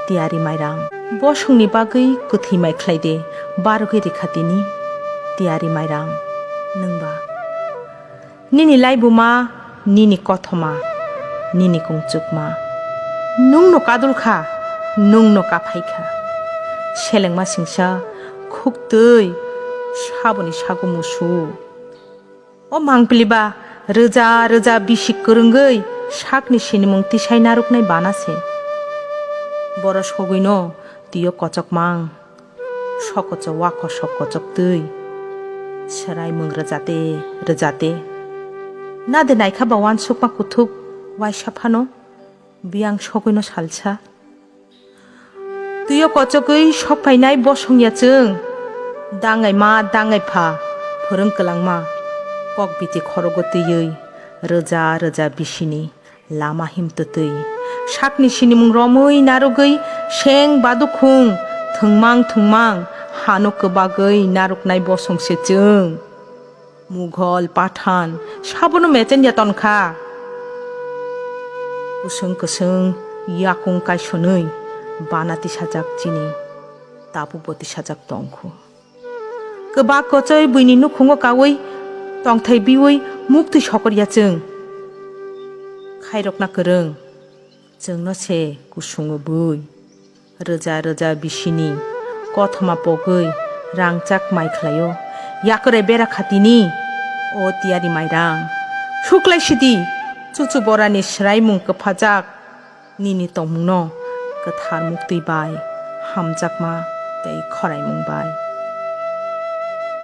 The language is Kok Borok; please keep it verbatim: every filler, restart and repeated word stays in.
Tiyari Mairang. Bosongni bagwi kwthwi mai khlai de, barogwi rikha tini. Tiyari Mairang. Nwngba. Nini laibuma, nini kothoma, nini kungchukma. Nwngno kadul kha, nwngno kaphai kha. Selengma singsa, khuktwi, saboni sago musu. O mangpili ba rwja rwja bisi kwrwngwi sakni sinimung tisai narwknai bana se. Boro sogwino twiyo kochokmang, sokocho wakho sok kochoktwi. Swraimung rwjate rwjate. Nade naikha ba uansukma kuthuk waisa phano? Biyang sogwino salsa. Twiyo kochogwi sokphainai bosong ya chwng. Dangai ma, dangai pha, phwrwng kwlangma. Kok biti khorogo twiwi, rwja rwja bisini lama him twtwi. Sakni sinimung romwi narwgwi seng badukhung, thwngmang thwngmang, hano kwbagwi narwknai bosong se chwng. Mughal, Pathan, sabono mechen ya tonkha. Kwswng kwswng yakung kaisonwi bana tisajak chini tabukbo tisajak tongkhu. Kwbak kochoi buini nukhungo kaui tongthai biui muktwi sokor ya chwng. Khairokna kwrwng. Chwngno se kusungo bui. Rwja rwja bisini kothoma pogwi rangchak mai khlaio. Yakwrai bera khatini o tiyari mairang. Suklai sidi, chuchu borani swraimung kwphajak nini tongmungno kwthar muktwi bai, hamjakma tei khoraimung bai.